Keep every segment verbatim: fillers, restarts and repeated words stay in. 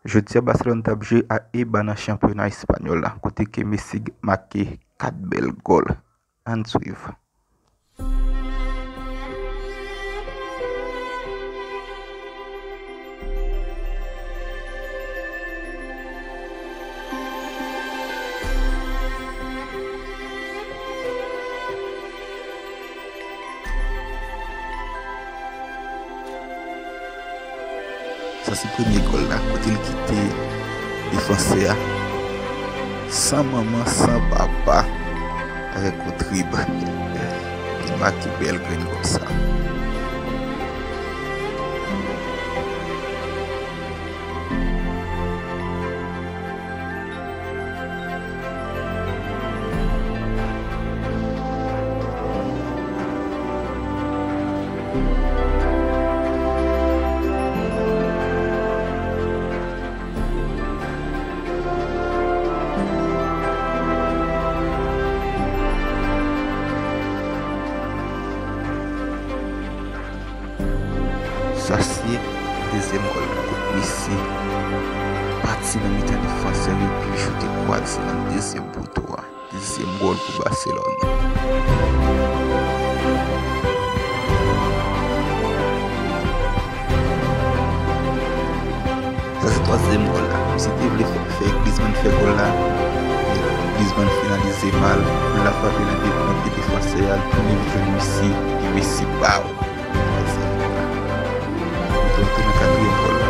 Jodi a, Barcelone t ap jwe a Eibar nan chanpyona espanyòl la, kote ke Messi make kat bèl gòl. Ann swiv. Sa se premye gòl la, kote l kite defansè a san manman, san papa, avèk yon trib. Li make bèl grenn gòl sa. Sa se dezyèm gòl la, kot Messi pati nan mitan defansè yo, epi li choute kwaze nan dezyèm poto a. Dezyèm gòl pou Barcelone. Sa se twazyèm gòl la. Messi te vle fè, fè Griezmann fè gòl la. Griezmann finalize mal. Boul la frape nan de, nan pye defansè a. Li tounen vin jwenn Messi. E Messi, pow! Twazyèm gòl la. Nou tonbe nan katriyèm gòl la.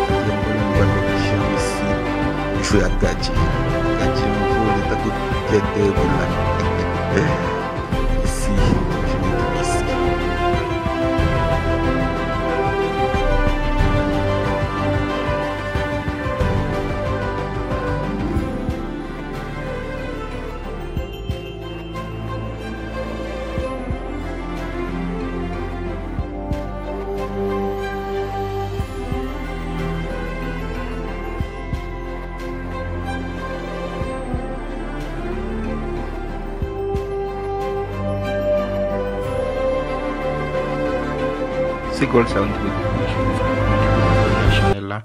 Katriyèm gòl la, nou pral wè kijan Messi jwe ak gadyen. Gadyen an vole tankou tèt dèyè boul la. Messi, jwe Messi. Se gòl sa yo nou te vle pou jodi. Abòne a chanèl la.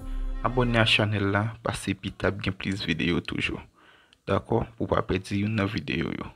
Abòne a chanèl la, paske pita ap gen plis videyo toujou. Dakò? Pou w pa pèdi youn nan videyo yo.